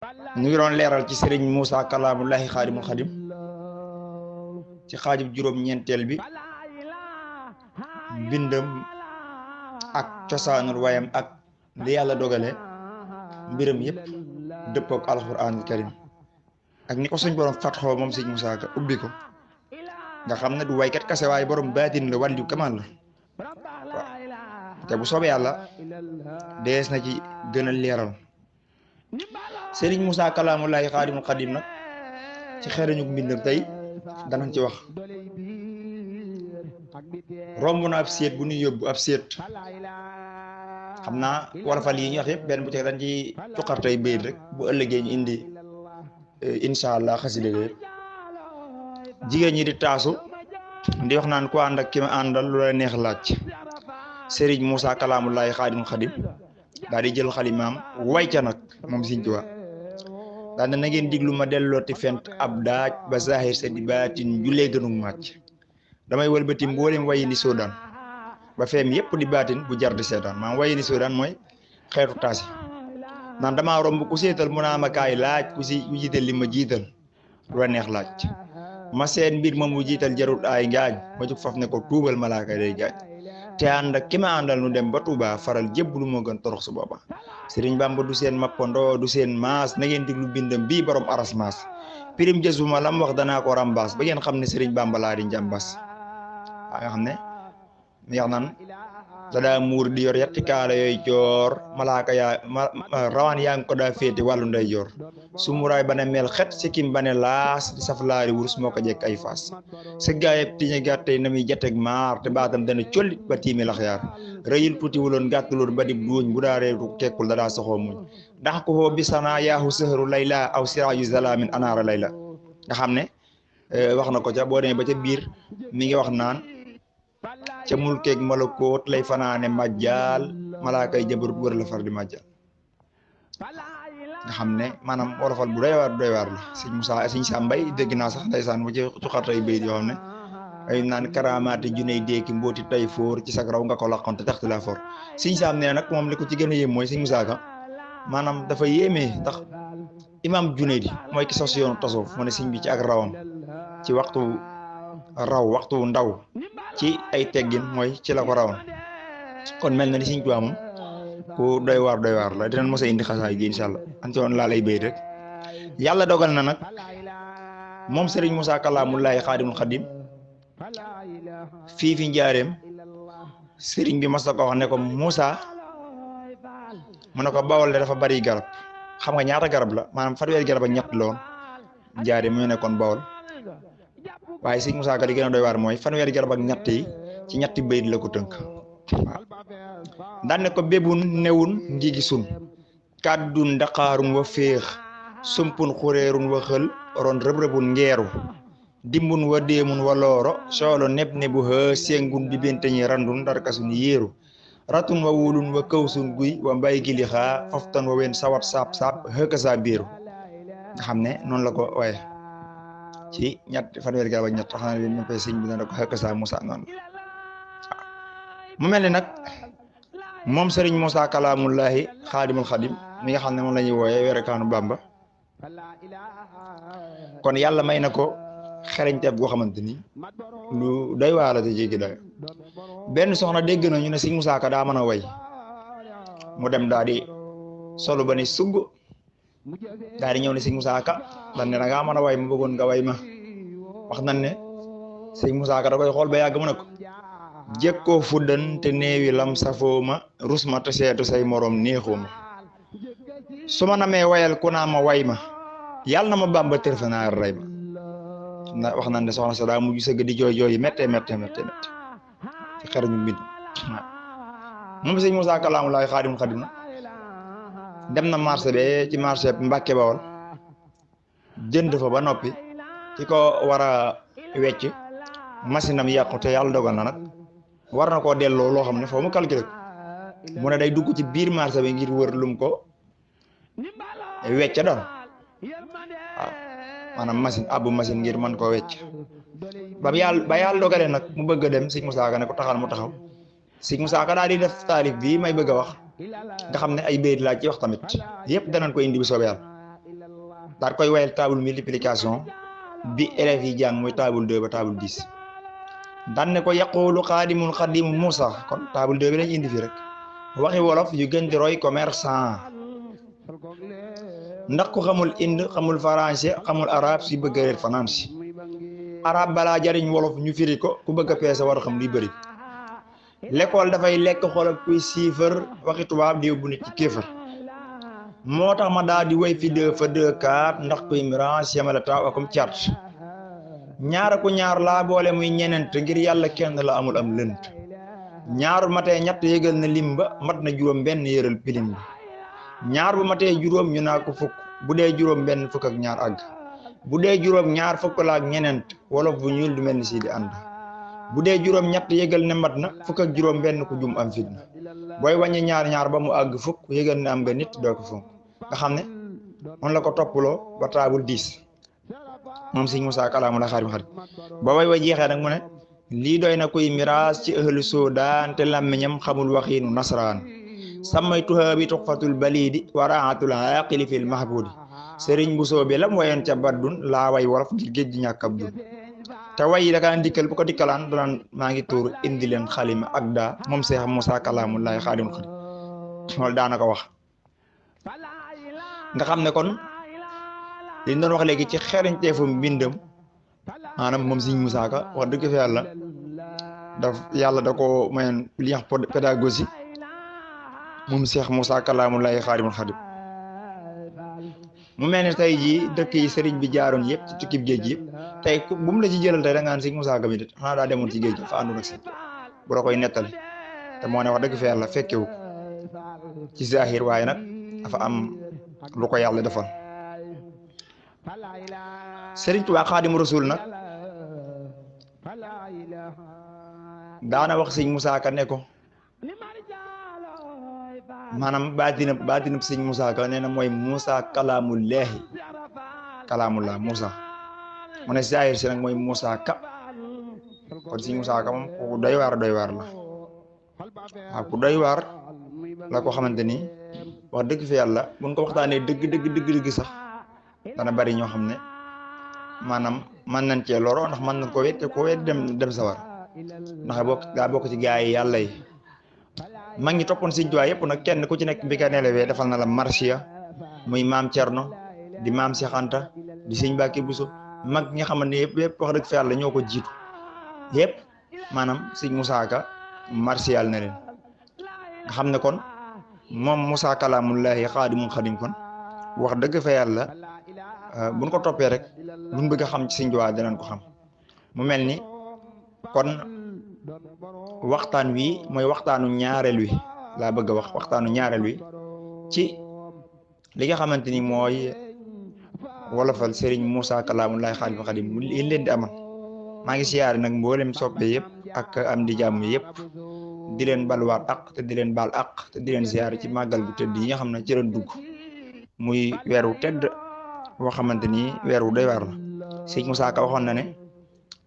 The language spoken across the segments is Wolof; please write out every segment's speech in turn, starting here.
ñu ngi doon leeral ci sëriñ Moussa Kalaamullahi Xaadimul Xadim ci xaajub juróom-ñeenteel bi bindam ak cosaanul wayam ak li yàlla dogale mbiram yëpp dëppook alxuraanul karim ak ni ko suñ borom fatxoo moom sëriñ Moussa Ka ubbi ko nga xam ne du waykat kase waaye borom baatin la wàllu kamaan la waaw te bu soobee yàlla dees na ci gën a leeral sëriñ Moussa Kalaamullahi Xaadimul Xadim nag ci xereñu mbindam tey danañ ci wax romb na ab seet bu ñuy yóbbu ab seet xam naa warafal yi ñu wax yëpp benn bu ci dañ ci cuqar tey bayit rek bu ëllëgee ñu indi incha allah xasida yëpp jigéen ñi di taasu di wax naan ku ànd ak ki ma àndal lu la neex laaj sëriñ Moussa Kalaamullahi Xaadimul Xadim daal di jël xalimaam way ca nag moom Sëriñ Tuubaa daal na ngeen diglu ma dellooti fent ab daaj ba zahir sa di baatin julee gënug màcc damay wëlbati mboolem wayi ni soodaan ba feem yépp di baatin bu jar di seetaan maam wayi ni soodaan mooy xeetu taasi naan damaa romb ku seetal mu naa ma kaay laaj ku jiital li ma jiital lu la neex laaj ma seen mbir moom mu jiital jarut ay ngaañ ma jóg faf ne ko tuubal malaaka day jaaj te ànd ak ki ma àndal nu dem ba Touba faral jébbalu moo gën torox su booba Sëriñ Bamba du seen mappandoo du seen maas na ngeen diglu bindam bii borom aras maas pirim jësuma lam wax danaa ko rambaas ba ngeen xam ne Sëriñ Bamba laa di njàmbas nga xam ne yax naan dadaa muur di yor yatti kaala yooyu joor malaaka yaa rawaan yaa ngi ko daa féete wàllu nday joor su muraay ba ne mel xet sikkim ba ne laas di saf laari wurus moo ko jekk ay faas sa gaayeb tiñe gàttey na muy jateg maar te baatam dana collit ba tiimi laxyaar rëyil tuuti wuloon gàttuloon ba dib duuñ bu daa reetu kekkul dadaa soxoo muñ ndax ko foo bisanaa yaahu sëhru layla aw siraaju zalamin anaara layla nga xam ne wax na ko ca boo demee ba ca biir mi ngi wax naan ca mulkeeg malakoot lay fanaane majjaal malaakay jabarut wër la far di majjaal nga xam ne maanaam wolofal bu doy waar la sëñ Moussa sëñ Sam Mbay dégg naa sax ndeysaan bu ci cuxartay bayit yoo xam ne ay naan karamaati juney deeki mbooti tay foor ci sag raw nga ko laqoon te taxti la for sëñ Sam nee nag moom li ko ci gën a yéem mooy sëñ Moussa Ka maanaam dafa yéemee ndax imam juney di mooy ki sos yoonu tasawuf mu ne sëñ bi ci ak rawam ci waxtu ndaw ci ay teggin mooy ci la ko rawoon kon mel na ni Sëriñ Tuubaa moom ku doy waar la dinañ mos a indi xasaay gi incha allah an ci woon laa lay béy rek yàlla dogal na nag moom Sëriñ Moussa Kalaamullahi Xaadimul Xadim fii fi njaareem sëriñ bi mas na ko wax ne ko Moussa mu ne ko Bawol de dafa bari garab xam nga ñaata garab la maanaam fanweeri garab ak ñett la woon njaareem mu nekkoon Bawol waaye Sëriñ Moussa Ka li gën a doy waar mooy fanweeri garab ak ñett yi ci ñetti bayit la ko tënk waaw daan ne ko bébun newun ngigi sun kàddun daqaarun wa féex sumpun xureerun wa xël ron rëb-rëbun ngeeru dimbun wa déemun wa looro soolo neb nebu xë sengun bi benteñi randun darkasun yéeru ratun wa wulun wa kawsun guy wa mbay gili xaa faftan wa wen sawat saap xëkka saa biiru nga xam ne noonu la ko waaye ci ñett fanweeri garab ak ñett xam ne ñu koy sëñ bi na ko xëkk saa Moussa noonu mu mel ni nag moom Sëriñ Moussa Kalaamullahi Xaadimul Xadim mi nga xam ne moom la ñuy wooyee werekaanu Bamba kon yàlla may na ko xereñteef goo xamante ni lu doy waar la te jéggi doy benn soxna dégg na ñu ne Sëriñ Moussa Ka daa mën a way mu dem daal di solu ba ni sugg daal di ñëw ne Sëriñ Moussa Ka dan ne da ngaa mën a way ma bëggoon nga way ma wax nañ ne Sëriñ Moussa Ka da koy xool ba yàgg mu ne ko jëkkoo fuddan te neewi lam safoo ma rus ma te seetu say morom neexoo ma su ma namee wayal ku naa ma way ma yàlla na ma Bàmba tërfanaar rey ma wax nañ ne soxna sa daa mujj sëgg di jooy jooy métte ci xer ñu mbind waaw moom Sëriñ Moussa Kalaamullahi Xaadimul Xadim dem na marché be ci marché Mbàkke Bawol jënd fa ba noppi ki ko war a wecc machine am yàqu te yàlla dogal na nag war na koo delloo loo xam ne foo mu calculer mu ne day dugg ci biir marché bi ngir wër lum ko wecc doon waaw maanaam machine ngir mën koo wecc ba yàlla dogalee nag mu bëgg a dem Sëriñ Moussa Ka ne ko taxal mu taxaw Sëriñ Moussa Ka daal di def taalif bii may bëgg a wax nga xam ne ay bayit laa ci wax tamit yëpp danañ ko indi bu soobee yàlla daal koy wayal table multiplication bi élèves yi jàng mooy table 2 ba table 10 daan ne ko yaqulu xaadimul xadimu Moussa kon table 2 bi lañ indi fi rek waxi wolof yu gën di roy commerçant ndax ku xamul inde xamul français xamul arabe si bëgg a réer finance arabe balaa jariñ wolof ñu firi ko ku bëgg a peese war a xam luy bëri l'école dafay lekk xoolal kuy siifar waxi tubaab di yóbbu nit ci kéefar moo tax ma daal di way fi 2 fa 2 4 ndax kuy mirage yamala taaw akum cart ñaara ku ñaar laa boole muy ñenent ngir yàlla kenn la amul am lënt ñaar bu matee ñett yëgal na lim ba mat na juróom benn yëral pilim bi ñaar bu matee juróom ñu naa ko fukk bu dee juróom benn fukk ak ñaar àgg bu dee juróom ñaar fukk la ak ñenent wolof bu ñuul du mel ni si di ànd bu dee juróom ñett yëgal ne mat na fukk ak juróom benn ku jum am fitna booy wàññi ñaar ba mu àgg fukk yëgal ne am nga nit doo ko fonk nga xam ne on la ko toppaloo ba taabul 10 moom sëñ Moussa Kalamu la xarim xarit ba way jeexee nag mu ne lii doy na kuy miraas ci ëhlu soodaan te làmmiñam xamul waxiinu nasraan samay tuha bi tuxfatul balidi waraatul aqili fil mahbudi sëriñ bu soobee la mu wayoon ca baddun laa way wolof ngir géej gi ñàkk ab dun te way da kaa ndikkal bu ko dikkalaan danaan maa ngi tuur indi leen xalima ak daa moom Seex Moussa Kalamu laay xaadim xarit loolu daana ko wax nga xam ne kon li ñu doon wax léegi ci xereñteefu mbindam maanaam moom sëñ Moussa Ka wax dëgg fa yàlla da ko mayoon li ñuy wax pédagogie moom Cheikh Moussa Kalamu lay xaarimul xadim mu mel ne tey jii dëkk yi sëriñ bi jaaroon yëpp ci tukkib géej gi tey bu mu la ci jëlal tey da ngaan sëñ Moussa Ka mi det xanaa daa demoon ci géej gi fa àndoon ak sëñ bu la koy nettali te moo ne wax dëgg fa yàlla fekkewu ci zahir waaye nag dafa am lu ko yàlla defal Sëriñ Tuubaa Xaadimu Rasuul nag daana wax sëñ Moussa Ka ne ko maanaam baatinab sëñ Moussa Ka nee na mooy Moussa kalaamullaahi kalaamullah Moussa mu ne saayir si nag mooy Moussa Ka kon sëñ Moussa Ka moom ku doy waar la waaw ku doy waar la ko xamante ni wax dëgg fi yàlla buñ ko waxtaanee dëgg sax dana bari ñoo xam ne maanaam mën nañ cee loro ndax mën nañ ko wet dem sawar ndax daa bokk ci gaa yi yàlla yi mag ñi toppoon Sëñ Tuubaa yëpp nag kenn ku ci nekk bi ka nelewee defal na la marsiya muy maam Cerno di maam Seex Anta di Sëñ Mbàkke Buso mag ñi nga xamante ne yëpp wax dëgg fa yàlla ñoo ko jiitu yëpp maanaam Sëñ Moussa Ka marsiyal na leen nga xam ne kon moom Moussa Kalamullahi xaadimul xadim kon wax dëgg fa yàlla buñ ko toppee rek luñ bëgg a xam ci Sëñ Tuubaa dinañ ko xam mu mel ni kon waxtaan wi mooy waxtaanu ñaareel wi laa bëgg a wax waxtaanu ñaareel wi ci li nga xamante ni mooy wolofal Serigne Moussa Kalamullahi xaadimul xadim mu leen di amal maa ngi siyaare nag mboolem soppe yëpp ak am di jàmm yëpp di leen balwaat ak te di leen baal ak te di leen siyaare ci màggal gu tëdd yi nga xam ne ci leen dugg muy weer wu tedd boo xamante ni weer wu doy waar la sëñ Moussa Ka waxoon na ne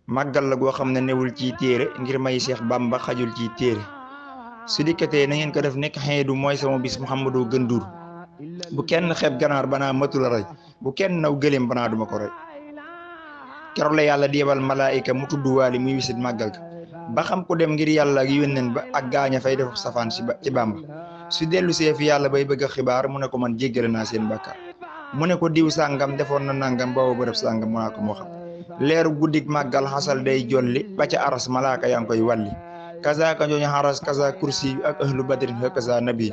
màggal la goo xam ne newul ci téere ngir may Seex Bamba xajul ci téere su dikkatee na ngeen ko def nekk xeedu mooy sama bis Muhammadu Gënduur bu kenn xeeb ganaar banaa matul a rey bu kenn naw gëléem banaa duma ko rey keroog la yàlla di yebal malaayika mu tudd waali muy wisit màggal ga ba xam ko dem ngir yàlla ak yónneen ba ak gaaña fay def safaan ci Bàmba su dellu see fi yàlla bay bëgg a xibaar mu ne ko man jéggale naa seen bàkkaar mu ne ko diw sàngam defoon na nangam booba bërëb sàngam mu naa ko moo xam leeru guddik màggal xasal day jolli ba ca aras malaaka yaa ngi koy walli kaza ka ñooñu xaras kaza kursi ak ahlu badrin kaza nabi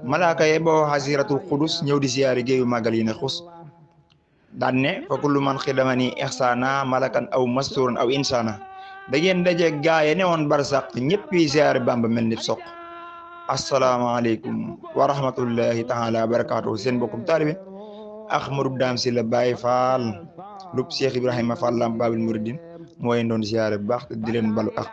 malaaka ye boo xasiratul xudus ñëw di siyaari géeyu màggal yi ne xus daan ne fa kullu man xidamani ihsana malakan aw masturan aw insana da ngeen daje gaaye ne woon barsàq ñëpp yi siyaari Bàmba mel ni soq asalaamaaleykum wa rahmatullahi taala wa barakatuhu seen bokkum taalibe Ahmadou Dame Sylla Baye Fall lub Cheikh Ibrahima Fall Lamp Babil Mouridine mooy doon siyaare bu baax te di leen balu ak